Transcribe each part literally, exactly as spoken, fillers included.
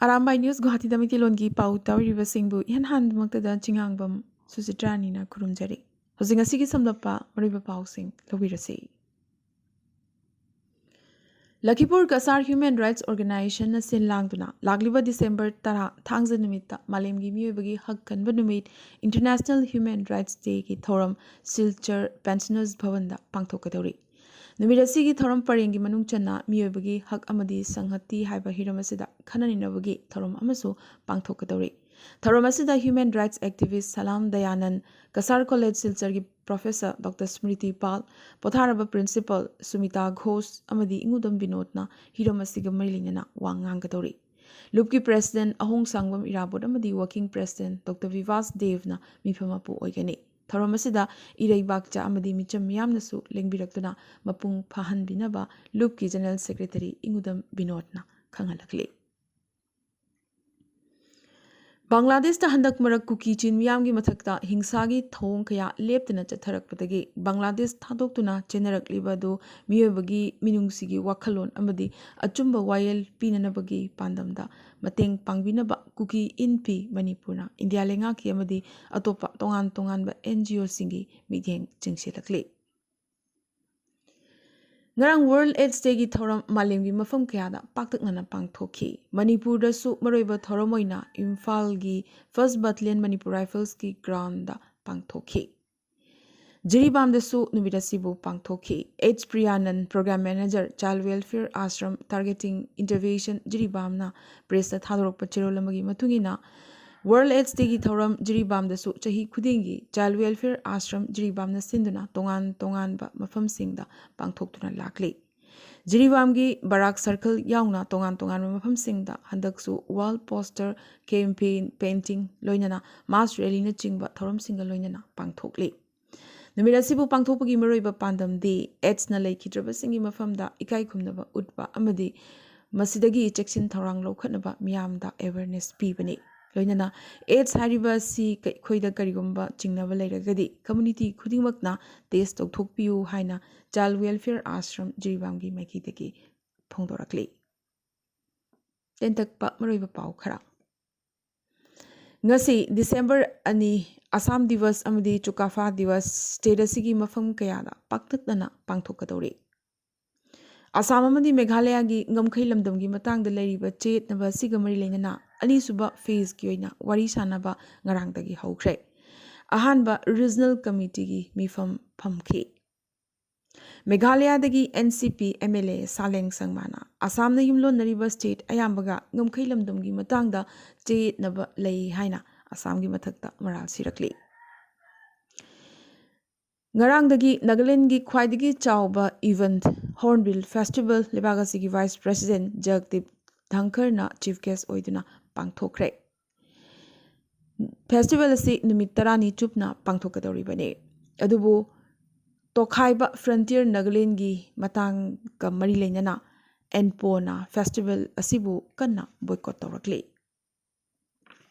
Arambai news ꯒꯨꯋꯥꯍꯥꯇꯤꯗ ꯃꯩꯇꯩꯂꯣꯟꯒꯤ ꯄꯥꯎ ꯇꯥꯕꯤꯔꯤꯕꯁꯤꯡꯕꯨ ꯏꯍꯥꯟ ꯍꯥꯟꯕꯃꯛꯇꯗ ꯆꯤꯡꯉꯥꯡꯕꯝ ꯁꯨꯆꯤꯇ꯭ꯔꯥꯅꯤꯅ ꯈꯨꯔꯨꯝꯖꯔꯤ꯫ ꯍꯧꯖꯤꯛ ꯉꯁꯤꯒꯤ ꯁꯝꯂꯞꯄ ꯃꯔꯨꯑꯣꯏꯕ ꯄꯥꯎꯁꯤꯡ ꯂꯧꯕꯤꯔꯁꯤ꯫ ꯂꯈꯤꯄꯨꯔ ꯀꯁꯥꯔ ꯍ꯭ꯌꯨꯃꯦꯟ ꯔꯥꯏꯠꯁ ꯑꯣꯔꯒꯅꯥꯏꯖꯦꯁꯟꯅ ꯁꯤꯟ ꯂꯥꯡꯗꯨꯅ ꯂꯥꯛꯂꯤꯕ ꯗꯤꯁꯦꯝꯕꯔ ꯇꯔꯥ, ꯊꯥꯡꯖ ꯅꯨꯃꯤꯠꯇ ꯃꯥꯂꯦꯝꯒꯤ ꯃꯤꯑꯣꯏꯕꯒꯤ ꯍꯛ ꯀꯟꯕ ꯅꯨꯃꯤꯠ, ꯏꯟꯇꯔꯅꯦꯁꯅꯦꯜ ꯍ꯭ꯌꯨꯃꯦꯟ ꯔꯥꯏꯠꯁ ꯗꯦꯒꯤ ꯊꯧꯔꯝ ꯁꯤꯜꯆꯔ ꯄꯦꯟꯁꯅꯔꯁ ꯚꯕꯟꯗ ꯄꯥꯡꯊꯣꯛꯀꯗꯧꯔꯤ꯫ ꯅꯨꯃꯤꯠ ꯑꯁꯤꯒꯤ ꯊꯧꯔꯝ ꯄꯔꯦꯡꯒꯤ ꯃꯅꯨꯡ ꯆꯟꯅ ꯃꯤꯑꯣꯏꯕꯒꯤ ꯍꯛ ꯑꯃꯗꯤ ꯁꯪꯍꯇꯤ ꯍꯥꯏꯕ ꯍꯤꯔꯝ ꯑꯁꯤꯗ ꯈꯟꯅ ꯅꯩꯅꯕꯒꯤ ꯊꯧꯔꯝ ꯑꯃꯁꯨ ꯄꯥꯡꯊꯣꯛꯀꯗꯧꯔꯤ꯫ ꯊꯧꯔꯝ ꯑꯁꯤꯗ ꯍ꯭ꯌꯨꯃꯦꯟ ꯔꯥꯏꯠꯁ ꯑꯦꯛꯇꯤꯚꯤꯁ ꯁꯂꯥꯝ ꯗꯌꯥꯅꯟ, ꯀꯁꯥꯔ ꯀꯣꯂꯦꯖ ꯁꯤꯜꯆꯔꯒꯤ ꯄ꯭ꯔꯣꯐꯦꯁꯔ ꯗꯣꯛꯇꯔ ꯁ꯭ꯃ꯭ꯔꯤꯇꯤ ꯄꯥꯜ, ꯄꯣꯊꯥꯔꯕ ꯄ꯭ꯔꯤꯟꯁꯤꯄꯜ ꯁꯨꯃꯤꯇꯥ ꯘꯣꯁ ꯑꯃꯗꯤ ꯏꯉꯨꯗꯝ ꯕꯤꯅꯣꯗꯅ ꯍꯤꯔꯝ ꯑꯁꯤꯒ ꯃꯔꯤ ꯂꯩꯅꯅ ꯋꯥ ꯉꯥꯡꯒꯗꯧꯔꯤ꯫ ꯂꯨꯞꯀꯤ ꯄ꯭ꯔꯦꯁꯤꯗꯦꯟꯠ ꯑꯍꯣꯡꯁꯥꯡꯕꯝ ꯏꯔꯥꯕꯣꯠ ꯑꯃꯗꯤ ꯋꯥꯔꯀꯤꯡ ꯄ꯭ꯔꯦꯁꯤꯗꯦꯟꯠ ꯗꯣꯛꯇꯔ ꯕꯤꯚꯥꯁ ꯗꯦꯕꯅ ꯃꯤꯐꯝ ꯃꯄꯨ ꯑꯣꯏꯒꯅꯤ꯫ ꯊꯧꯔꯝ ꯑꯁꯤꯗ ꯏꯔꯩꯕꯥꯛꯆ ꯑꯃꯗꯤ ꯃꯤꯆꯝ ꯃꯤꯌꯥꯝꯅꯁꯨ ꯂꯦꯡꯕꯤꯔꯛꯇꯨꯅ ꯃꯄꯨꯡ ꯐꯥꯍꯟꯕꯤꯅꯕ ꯂꯨꯞꯀꯤ ꯖꯦꯅꯔꯦꯜ ꯁꯦꯀ꯭ꯔꯦꯇꯔꯤ ꯏꯉꯨꯗꯝ ꯕꯤꯅꯣꯗꯅ ꯈꯪꯍꯜꯂꯛꯂꯤ꯫ ꯕꯪꯒ꯭ꯂꯥꯗꯦꯁꯇ ꯍꯟꯗꯛ ꯃꯔꯛ ꯀꯨꯀꯤ ꯆꯤꯟ ꯃꯤꯌꯥꯝꯒꯤ ꯃꯊꯛꯇ ꯍꯤꯡꯁꯥꯒꯤ ꯊꯧꯑꯣꯡ ꯀꯌꯥ ꯂꯦꯞꯇꯅ ꯆꯠꯊꯔꯛꯄꯗꯒꯤ ꯕꯪꯒ꯭ꯂꯥꯗꯦꯁ ꯊꯥꯗꯣꯛꯇꯨꯅ ꯆꯦꯟꯅꯔꯛꯂꯤꯕ ꯑꯗꯨ ꯃꯤꯑꯣꯏꯕꯒꯤ ꯃꯤꯅꯨꯡꯁꯤꯒꯤ ꯋꯥꯈꯜꯂꯣꯟ ꯑꯃꯗꯤ ꯑꯆꯨꯝꯕ ꯋꯥꯌꯦꯜ ꯄꯤꯅꯅꯕꯒꯤ ꯄꯥꯟꯗꯝꯗ ꯃꯇꯦꯡ ꯄꯥꯡꯕꯤꯅꯕ ꯀꯨꯀꯤ ꯏꯟꯄꯤ ꯃꯅꯤꯄꯨꯔꯅ ꯏꯟꯗꯤꯌꯥ ꯂꯩꯉꯥꯛꯀꯤ ꯑꯃꯗꯤ ꯑꯇꯣꯞꯄ ꯇꯣꯉꯥꯟ ꯇꯣꯉꯥꯟꯕ ꯑꯦꯟ ꯖꯤ ꯑꯣꯁꯤꯡꯒꯤ ꯃꯤꯠꯌꯦꯡ ꯆꯤꯡꯁꯤꯜꯂꯛꯂꯤ꯫ ꯉꯔꯥꯡ ꯋꯥꯔꯜꯗ ꯑꯦꯗꯁ ꯗꯦꯒꯤ ꯊꯧꯔꯝ ꯃꯥꯂꯦꯝꯒꯤ ꯃꯐꯝ ꯀꯌꯥꯗ ꯄꯥꯛꯇꯛꯅꯅ ꯄꯥꯡꯊꯣꯛꯈꯤ꯫ ꯃꯅꯤꯄꯨꯔꯗꯁꯨ ꯃꯔꯨꯑꯣꯏꯕ ꯊꯧꯔꯝ ꯑꯣꯏꯅ ꯏꯝꯐꯥꯜꯒꯤ ꯐꯥꯔꯁꯠ ꯕꯠꯇꯥꯂꯤꯌꯟ ꯃꯅꯤꯄꯨꯔ ꯔꯥꯏꯐꯜꯁꯀꯤ ꯒ꯭ꯔꯥꯎꯟꯗ ꯄꯥꯡꯊꯣꯛꯈꯤ꯫ ꯖꯤꯔꯤꯕꯥꯝꯗꯁꯨ ꯅꯨꯃꯤꯠ ꯑꯁꯤꯕꯨ ꯄꯥꯡꯊꯣꯛꯈꯤ꯫ H Priyanan, programme manager, child welfare ashram targeting intervention ꯖꯤꯔꯤꯕꯥꯝꯅ ꯄ꯭ꯔꯦꯁꯇ ꯊꯥꯗꯣꯔꯛꯄ ꯆꯦꯔꯣꯜ ꯑꯃꯒꯤ ꯃꯇꯨꯡ ꯏꯟꯅ, ꯋꯥꯔꯜꯗ ꯑꯦꯗꯁ ꯗꯦꯒꯤ ꯊꯧꯔꯝ ꯖꯤꯔꯤꯕꯥꯝꯗꯁꯨ ꯆꯍꯤ ꯈꯨꯗꯤꯡꯒꯤ ꯆꯥꯏꯜꯗ ꯋꯦꯜꯐꯤꯌꯔ ꯑꯥꯁ꯭ꯔꯝ ꯖꯤꯔꯤꯕꯥꯝꯅ ꯁꯤꯟꯗꯨꯅ ꯇꯣꯉꯥꯟ ꯇꯣꯉꯥꯟꯕ ꯃꯐꯝꯁꯤꯡꯗ ꯄꯥꯡꯊꯣꯛꯇꯨꯅ ꯂꯥꯛꯂꯤ꯫ ꯖꯤꯔꯤꯕꯥꯝꯒꯤ ꯕꯔꯥꯛ ꯁꯔꯀꯜ ꯌꯥꯎꯅ ꯇꯣꯉꯥꯟ ꯇꯣꯉꯥꯟꯕ ꯃꯐꯝꯁꯤꯡꯗ ꯍꯟꯗꯛꯁꯨ ꯋꯥꯜ ꯄꯣꯁꯇꯔ ꯀꯦꯝꯄꯦꯟ, ꯄꯦꯟꯇꯤꯡ, ꯂꯣꯏꯅꯅ ꯃꯥꯁ ꯔꯦꯂꯤꯅꯆꯤꯡꯕ ꯊꯧꯔꯝꯁꯤꯡꯒ ꯂꯣꯏꯅꯅ ꯄꯥꯡꯊꯣꯛꯂꯤ꯫ ꯅꯨꯃꯤꯠ ꯑꯁꯤꯕꯨ ꯄꯥꯡꯊꯣꯛꯄꯒꯤ ꯃꯔꯨꯑꯣꯏꯕ ꯄꯥꯟꯗꯝꯗꯤ ꯑꯦꯗꯁꯅ ꯂꯩꯈꯤꯗ꯭ꯔꯕꯁꯤꯡꯒꯤ ꯃꯐꯝꯗ ꯏꯀꯥꯏ ꯈꯨꯝꯅꯕ ꯎꯠꯄ ꯑꯃꯗꯤ ꯃꯁꯤꯗꯒꯤ ꯆꯦꯛꯁꯤꯟ ꯊꯧꯔꯥꯡ ꯂꯧꯈꯠꯅꯕ ꯃꯤꯌꯥꯝꯗ ꯑꯦꯋꯦꯔꯅꯦꯁ ꯄꯤꯕꯅꯤ꯫ ꯂꯣꯏꯅꯅ ꯑꯦꯗꯁ ꯍꯥꯏꯔꯤꯕ ꯑꯁꯤ ꯑꯩꯈꯣꯏꯗ ꯀꯔꯤꯒꯨꯝꯕ ꯆꯤꯡꯅꯕ ꯂꯩꯔꯒꯗꯤ ꯀꯝꯃ꯭ꯌꯨꯅꯤꯇꯤ ꯈꯨꯗꯤꯡꯃꯛꯅ ꯇꯦꯁ ꯇꯧꯊꯣꯛꯄꯤꯌꯨ ꯍꯥꯏꯅ ꯆꯥꯏꯜꯗ ꯋꯦꯜꯐꯤꯌꯔ ꯑꯥꯁ꯭ꯔꯝ ꯖꯤꯔꯤꯕꯥꯝꯒꯤ ꯃꯥꯏꯀꯩꯗꯒꯤ ꯐꯣꯡꯗꯣꯔꯛꯂꯤ꯫ ꯇꯦꯟꯇꯛꯄ ꯃꯔꯨꯑꯣꯏꯕ ꯄꯥꯎ ꯈꯔ꯫ ꯉꯁꯤ December ꯑꯅꯤ, ꯑꯁꯥꯝ ꯗꯤꯋꯁ ꯑꯃꯗꯤ ꯆꯨꯀꯥꯐꯥ ꯗꯤꯋꯁ state ꯑꯁꯤꯒꯤ ꯃꯐꯝ ꯀꯌꯥꯗ ꯄꯥꯛꯇꯛꯅꯅ ꯄꯥꯡꯊꯣꯛꯀꯗꯧꯔꯤ꯫ ꯑꯁꯥꯝ ꯑꯃꯗꯤ ꯃꯦꯘꯥꯂꯌꯥꯒꯤ ꯉꯝꯈꯩ ꯂꯝꯗꯝꯒꯤ ꯃꯇꯥꯡꯗ ꯂꯩꯔꯤꯕ ꯆꯌꯦꯠꯅꯕ ꯑꯁꯤꯒ ꯃꯔꯤ ꯂꯩꯅꯅ ꯑꯅꯤꯁꯨꯕ phaseꯀꯤ ꯑꯣꯏꯅ ꯋꯥꯔꯤ ꯁꯥꯅꯕ ꯉꯔꯥꯡꯗꯒꯤ ꯍꯧꯈ꯭ꯔꯦ꯫ ꯑꯍꯥꯟꯕ regional committeeꯒꯤ ꯃꯤꯐꯝ ꯐꯝꯈꯤ꯫ ꯃꯦꯘꯥꯂꯌꯥꯗꯒꯤ NCP MLA ꯁꯥꯂꯦꯡ ꯁꯪꯃꯥꯅ ꯑꯁꯥꯝꯅ ꯌꯨꯝꯂꯣꯟꯅꯔꯤꯕ state ꯑꯌꯥꯝꯕꯒ ꯉꯝꯈꯩ ꯂꯝꯗꯝꯒꯤ ꯃꯇꯥꯡꯗ ꯆꯌꯦꯠꯅꯕ ꯂꯩ ꯍꯥꯏꯅ ꯑꯁꯥꯝꯒꯤ ꯃꯊꯛꯇ ꯃꯔꯥꯜ ꯁꯤꯔꯛꯂꯤ꯫ ꯉꯔꯥꯡꯗꯒꯤ ꯅꯥꯒꯥꯂꯦꯟꯒꯤ ꯈ꯭ꯋꯥꯏꯗꯒꯤ ꯆꯥꯎꯕ event Hornbill Festival ꯂꯩꯕꯥꯛ ꯑꯁꯤꯒꯤ Vice President ꯖꯒꯗꯤꯞ ꯙꯪꯈꯔꯅ chief guest ꯑꯣꯏꯗꯨꯅ ꯄꯥꯡꯊꯣꯛꯈ꯭ꯔꯦ꯫ Festival ꯑꯁꯤ ꯅꯨꯃꯤꯠ ꯇꯔꯥꯅꯤ ꯆꯨꯞꯅ ꯄꯥꯡꯊꯣꯛꯀꯗꯧꯔꯤꯕꯅꯤ꯫ ꯑꯗꯨꯕꯨ ꯇꯣꯈꯥꯏꯕ Frontier ꯅꯥꯒꯥꯂꯦꯟꯒꯤ ꯃꯇꯥꯡꯒ ꯃꯔꯤ ꯂꯩꯅꯅ ꯑꯦꯟꯄꯣꯅ festival ꯑꯁꯤꯕꯨ ꯀꯟꯅ boycott ꯇꯧꯔꯛꯂꯤ꯫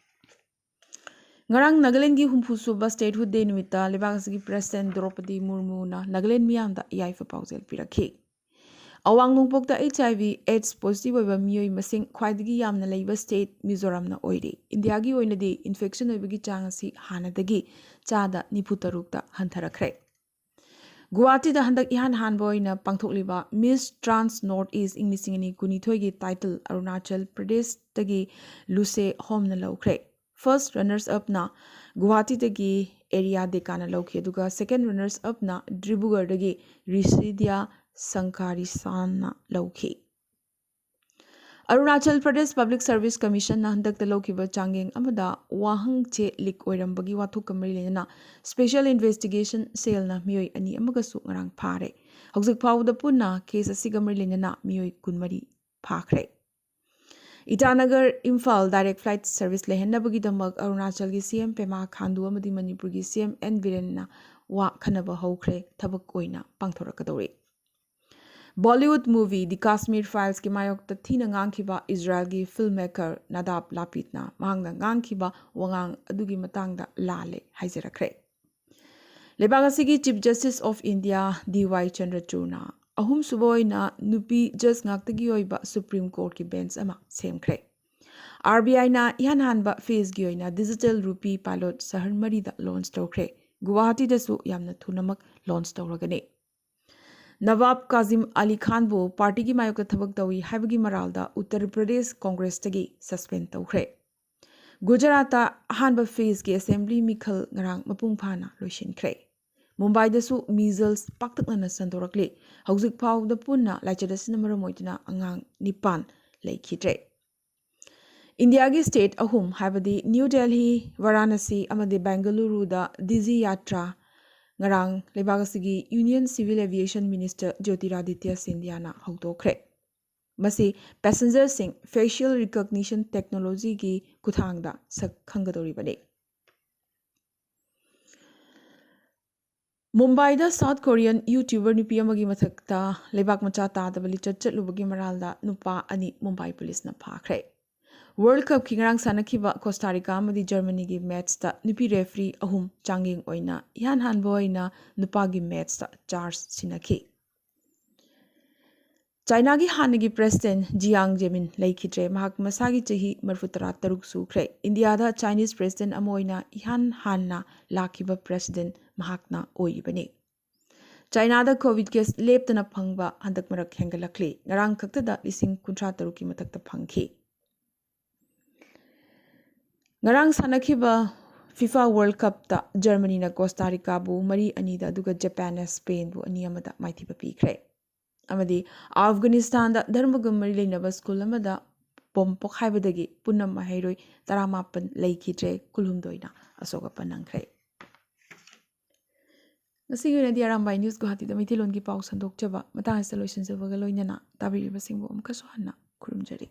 ꯉꯔꯥꯡ ꯅꯥꯒꯥꯂꯦꯟꯒꯤ ꯍꯨꯝꯐꯨ ꯁꯨꯕ Statehood Day ꯅꯨꯃꯤꯠꯇ ꯂꯩꯕꯥꯛ ꯑꯁꯤꯒꯤ President ꯗ꯭ꯔꯧꯄꯗꯤ ꯃꯨꯔꯃꯨꯅ ꯅꯥꯒꯥꯂꯦꯟ ꯃꯤꯌꯥꯝꯗ ꯌꯥꯏꯐ ꯄꯥꯎꯖꯦꯜ ꯄꯤꯔꯛꯈꯤ꯫ ꯑꯋꯥꯡ ꯅꯣꯡꯄꯣꯛꯇ HIV AIDS positive ꯑꯣꯏꯕ ꯃꯤꯑꯣꯏ ꯃꯁꯤꯡ ꯈ꯭ꯋꯥꯏꯗꯒꯤ ꯌꯥꯝꯅ ꯂꯩꯕ state ꯃꯤꯖꯣꯔꯥꯝꯅ ꯑꯣꯏꯔꯤ꯫ ꯏꯟꯗꯤꯌꯥꯒꯤ ꯑꯣꯏꯅꯗꯤ infection ꯑꯣꯏꯕꯒꯤ ꯆꯥꯡ ꯑꯁꯤ ꯍꯥꯟꯅꯗꯒꯤ ꯆꯥꯗ ꯅꯤꯐꯨ ꯇꯔꯨꯛꯇ ꯍꯟꯊꯔꯛꯈ꯭ꯔꯦ꯫ ꯒꯨꯋꯥꯍꯥꯇꯤꯗ ꯍꯟꯗꯛ ꯏꯍꯥꯟ ꯍꯥꯟꯕ ꯑꯣꯏꯅ ꯄꯥꯡꯊꯣꯛꯂꯤꯕ Miss Trans North East ꯏꯪ ꯂꯤꯁꯤꯡ ꯑꯅꯤ ꯀꯨꯟꯅꯤꯊꯣꯏꯒꯤ title ꯑꯔꯨꯅꯥꯆꯜ ꯄ꯭ꯔꯗꯦꯁꯇꯒꯤ ꯂꯨꯁꯦ ꯍꯣꯝꯅ ꯂꯧꯈ꯭ꯔꯦ꯫ First runners upꯅ ꯒꯨꯋꯥꯍꯥꯇꯤꯗꯒꯤ ꯑꯦꯔꯤꯌꯥ ꯗꯦꯀꯥꯅ ꯂꯧꯈꯤ, ꯑꯗꯨꯒ second runners upꯅ ꯗꯤꯕ꯭ꯔꯨꯒꯔꯗꯒꯤ ꯔꯤꯁꯤꯗꯤꯌꯥ ꯁꯪꯀꯥꯔꯤꯁꯥꯟꯅ ꯂꯧꯈꯤ꯫ ꯑꯔꯨꯅꯥꯆꯜ ꯄ꯭ꯔꯗꯦꯁ Public Service Commissionꯅ ꯍꯟꯗꯛꯇ ꯂꯧꯈꯤꯕ ꯆꯥꯡꯌꯦꯡ ꯑꯃꯗ ꯋꯥꯍꯪ ꯆꯦ leak ꯑꯣꯏꯔꯝꯕꯒꯤ ꯋꯥꯊꯣꯛꯀ ꯃꯔꯤ ꯂꯩꯅꯅ Special Investigation Cellꯅ ꯃꯤꯑꯣꯏ ꯑꯅꯤ ꯑꯃꯒꯁꯨ ꯉꯔꯥꯡ ꯐꯥꯔꯦ꯫ ꯍꯧꯖꯤꯛ ꯐꯥꯎꯕꯗ ꯄꯨꯟꯅ case ꯑꯁꯤꯒ ꯃꯔꯤ ꯂꯩꯅꯅ ꯃꯤꯑꯣꯏ ꯀꯨꯟꯃꯔꯤ ꯐꯥꯈ꯭ꯔꯦ꯫ Itanagar Imphal direct flight service ꯂꯩꯍꯟꯅꯕꯒꯤꯗꯃꯛ ꯑꯔꯨꯅꯥꯆꯜꯒꯤ CM ꯄꯦꯃꯥ ꯈꯥꯟꯗꯨ ꯑꯃꯗꯤ ꯃꯅꯤꯄꯨꯔꯒꯤ CM ꯑꯦꯟ ꯕꯤꯔꯦꯟꯅ ꯋꯥ ꯈꯟꯅꯕ ꯍꯧꯈ꯭ꯔꯦ, ꯊꯕꯛ ꯑꯣꯏꯅ ꯄꯥꯡꯊꯣꯔꯛꯀꯗꯧꯔꯤ꯫ Bollywood movie The Kashmir Filesꯀꯤ ꯃꯥꯌꯣꯛꯇ ꯊꯤꯅ ꯉꯥꯡꯈꯤꯕ ꯏꯖꯔꯥꯏꯜꯒꯤ filmmaker ꯅꯥꯗꯥꯕ ꯂꯥꯄꯤꯗꯅ ꯃꯍꯥꯛꯅ ꯉꯥꯡꯈꯤꯕ ꯋꯥꯉꯥꯡ ꯑꯗꯨꯒꯤ ꯃꯇꯥꯡꯗ ꯂꯥꯜꯂꯦ ꯍꯥꯏꯖꯔꯛꯈ꯭ꯔꯦ꯫ ꯂꯩꯕꯥꯛ ꯑꯁꯤꯒꯤ Chief Justice of India ꯗꯤ ꯋꯥꯏ ꯆꯟꯗ꯭ꯔꯆꯨꯔꯅ ꯑꯍꯨꯝꯁꯨꯕ ꯑꯣꯏꯅ ꯅꯨꯄꯤ ꯖꯖ ꯉꯥꯛꯇꯒꯤ ꯑꯣꯏꯕ ꯁꯨꯄ꯭ꯔꯤꯝ ꯀꯣꯔꯠꯀꯤ ꯕꯦꯟꯆ ꯑꯃ ꯁꯦꯝꯈ꯭ꯔꯦ꯫ ꯑꯥꯔ ꯕꯤ ꯑꯥꯏꯅ ꯏꯍꯥꯟ ꯍꯥꯟꯕ ꯐꯦꯖꯒꯤ ꯑꯣꯏꯅ ꯗꯤꯖꯤꯇꯦꯜ ꯔꯨꯄꯤ ꯄꯥꯏꯂꯣꯠ ꯁꯍꯔ ꯃꯔꯤꯗ ꯂꯣꯟꯆ ꯇꯧꯈ꯭ꯔꯦ꯫ ꯒꯨꯋꯥꯍꯥꯇꯤꯗꯁꯨ ꯌꯥꯝꯅ ꯊꯨꯅꯃꯛ ꯂꯣꯟꯆ ꯇꯧꯔꯒꯅꯤ꯫ ꯅꯋꯥꯕ ꯀꯥꯖꯤꯝ ꯑꯂꯤ ꯈꯥꯟꯕꯨ ꯄꯥꯔꯇꯤꯒꯤ ꯃꯥꯌꯣꯛꯇ ꯊꯕꯛ ꯇꯧꯏ ꯍꯥꯏꯕꯒꯤ ꯃꯔꯥꯜꯗ ꯎꯠꯇꯔ ꯄ꯭ꯔꯗꯦꯁ ꯀꯣꯡꯒ꯭ꯔꯦꯁꯇꯒꯤ ꯁꯁꯄꯦꯟ ꯇꯧꯈ꯭ꯔꯦ꯫ ꯒꯨꯖꯔꯥꯠꯇ ꯑꯍꯥꯟꯕ ꯐꯦꯖꯀꯤ ꯑꯦꯁꯦꯝꯕ꯭ꯂꯤ ꯃꯤꯈꯜ ꯉꯔꯥꯡ ꯃꯄꯨꯡ ꯐꯥꯅ ꯂꯣꯏꯁꯤꯟꯈ꯭ꯔꯦ꯫ ꯃꯨꯝꯕꯥꯏꯗꯁꯨ ꯃꯤꯖꯜꯁ ꯄꯥꯛꯇꯛꯅꯅ ꯁꯟꯗꯣꯔꯛꯂꯤ꯫ ꯍꯧꯖꯤꯛ ꯐꯥꯎꯕꯗ ꯄꯨꯟꯅ ꯂꯥꯏꯆꯠ ꯑꯁꯤꯅ ꯃꯔꯝ ꯑꯣꯏꯗꯨꯅ ꯑꯉꯥꯡ ꯅꯤꯄꯥꯟ ꯂꯩꯈꯤꯗ꯭ꯔꯦ꯫ ꯏꯟꯗꯤꯌꯥꯒꯤ ꯁ꯭ꯇꯦꯠ ꯑꯍꯨꯝ, ꯍꯥꯏꯕꯗꯤ ꯅ꯭ꯌꯨ ꯗꯦꯜꯍꯤ, ꯋꯥꯔꯥꯅꯁꯤ ꯑꯃꯗꯤ ꯕꯦꯡꯒꯂꯨꯔꯨꯗ ꯗꯤꯖꯤ ꯌꯥꯇ꯭ꯔꯥ ꯉꯔꯥꯡ ꯂꯩꯕꯥꯛ ꯑꯁꯤꯒꯤ ꯌꯨꯅꯤꯌꯟ ꯁꯤꯚꯤꯜ ꯑꯦꯚꯤꯌꯦꯁꯟ ꯃꯤꯅꯤꯁꯇꯔ ꯖꯣꯇꯤꯔꯥꯗꯤꯇ꯭ꯌ ꯁꯤꯟꯙꯤꯌꯥꯅ ꯍꯧꯗꯣꯛꯈ꯭ꯔꯦ꯫ ꯃꯁꯤ ꯄꯦꯁꯦꯟꯖꯔꯁꯤꯡ ꯐꯦꯁꯤꯌꯦꯜ ꯔꯤꯀꯣꯒꯅꯤꯁꯟ ꯇꯦꯛꯅꯣꯂꯣꯖꯤꯒꯤ ꯈꯨꯠꯊꯥꯡꯗ ꯁꯛ ꯈꯪꯒꯗꯧꯔꯤꯕꯅꯤ꯫ ꯃꯨꯝꯕꯥꯏꯗ ꯁꯥꯎꯠ ꯀꯣꯔꯤꯌꯟ ꯌꯨꯇ꯭ꯌꯨꯕꯔ ꯅꯨꯄꯤ ꯑꯃꯒꯤ ꯃꯊꯛꯇ ꯂꯩꯕꯥꯛ ꯃꯆꯥ ꯇꯥꯗꯕ ꯂꯤꯆꯠ ꯆꯠꯂꯨꯕꯒꯤ ꯃꯔꯥꯜꯗ ꯅꯨꯄꯥ ꯑꯅꯤ ꯃꯨꯝꯕꯥꯏ ꯄꯨꯂꯤꯁꯅ ꯐꯥꯈ꯭ꯔꯦ꯫ ꯋꯥꯔꯜꯗ ꯀꯞꯀꯤ ꯉꯔꯥꯡ ꯁꯥꯟꯅꯈꯤꯕ ꯀꯣꯁꯇꯥ ꯔꯤꯀꯥ ꯑꯃꯗꯤ ꯖꯔꯃꯅꯤꯒꯤ ꯃꯦꯠꯆꯇ ꯅꯨꯄꯤ ꯔꯦꯐ꯭ꯔꯤ ꯑꯍꯨꯝ ꯆꯥꯡꯌꯦꯡ ꯑꯣꯏꯅ ꯏꯍꯥꯟ ꯍꯥꯟꯕ ꯑꯣꯏꯅ ꯅꯨꯄꯥꯒꯤ ꯃꯦꯠꯆꯇ ꯆꯥꯔꯖ ꯁꯤꯟꯅꯈꯤ꯫ ꯆꯥꯏꯅꯥꯒꯤ ꯍꯥꯟꯅꯒꯤ ꯄ꯭ꯔꯦꯁꯤꯗꯦꯟ ꯖꯤꯌꯥꯡ ꯖꯦꯃꯤꯟ ꯂꯩꯈꯤꯗ꯭ꯔꯦ꯫ ꯃꯍꯥꯛ ꯃꯁꯥꯒꯤ ꯆꯍꯤ ꯃꯔꯤꯐꯨꯇꯔꯥ ꯇꯔꯨꯛ ꯁꯨꯈ꯭ꯔꯦ꯫ ꯏꯟꯗꯤꯌꯥꯗ ꯆꯥꯏꯅꯤꯁ ꯄ꯭ꯔꯦꯁꯤꯗꯦꯟ ꯑꯃ ꯑꯣꯏꯅ ꯏꯍꯥꯟ ꯍꯥꯟꯅ ꯂꯥꯛꯈꯤꯕ ꯄ꯭ꯔꯦꯁꯤꯗꯦꯟ ꯃꯍꯥꯛꯅ ꯑꯣꯏꯔꯤꯕꯅꯤ꯫ ꯆꯥꯏꯅꯥꯗ ꯀꯣꯚꯤꯗ ꯀꯦꯁ ꯂꯦꯞꯇꯅ ꯐꯪꯕ ꯍꯟꯗꯛ ꯃꯔꯛ ꯍꯦꯟꯒꯠꯂꯛꯂꯤ꯫ ꯉꯔꯥꯡ ꯈꯛꯇꯗ ꯂꯤꯁꯤꯡ ꯀꯨꯟꯊ꯭ꯔꯥ ꯇꯔꯨꯛꯀꯤ ꯃꯊꯛꯇ ꯐꯪꯈꯤ꯫ ꯉꯔꯥꯡ ꯁꯥꯟꯅꯈꯤꯕ ꯐꯤꯐꯥ ꯋꯥꯔꯜꯗ ꯀꯞꯇ ꯖꯔꯃꯅꯤꯅ ꯀꯣꯁꯇꯥ ꯔꯤꯀꯥꯕꯨ ꯃꯔꯤ ꯑꯅꯤꯗ, ꯑꯗꯨꯒ ꯖꯄꯥꯟꯅ ꯁ꯭ꯄꯦꯟꯕꯨ ꯑꯅꯤ ꯑꯃꯗ ꯃꯥꯏꯊꯤꯕ ꯄꯤꯈ꯭ꯔꯦ꯫ ꯑꯃꯗꯤ ꯑꯐꯒꯥꯅꯤꯁꯇꯥꯟꯗ ꯙꯔꯃꯒ ꯃꯔꯤ ꯂꯩꯅꯕ ꯁ꯭ꯀꯨꯜ ꯑꯃꯗ ꯕꯣꯝ ꯄꯣꯈꯥꯏꯕꯗꯒꯤ ꯄꯨꯟꯅ ꯃꯍꯩꯔꯣꯏ ꯇꯔꯥꯃꯥꯄꯟ ꯂꯩꯈꯤꯗ꯭ꯔꯦ, ꯀꯨꯟꯍꯨꯝꯗꯣꯏꯅ ꯑꯁꯣꯛ ꯑꯄꯟ ꯅꯪꯈ꯭ꯔꯦ꯫ ꯉꯁꯤꯒꯤ ꯑꯣꯏꯅꯗꯤ ꯑꯔꯥꯝꯕꯥꯏ ꯅ꯭ꯌꯨꯁ ꯒꯨꯋꯥꯍꯥꯇꯤꯗ ꯃꯩꯇꯩꯂꯣꯟꯒꯤ ꯄꯥꯎ ꯁꯟꯗꯣꯛꯆꯕ ꯃꯇꯥꯡ ꯑꯁꯤꯗ ꯂꯣꯏꯁꯤꯟꯖꯕꯒ ꯂꯣꯏꯅꯅ ꯇꯥꯕꯤꯔꯤꯕꯁꯤꯡꯕꯨ ꯑꯃꯨꯛꯀꯁꯨ ꯍꯟꯅ ꯈꯨꯔꯨꯝꯖꯔꯤ꯫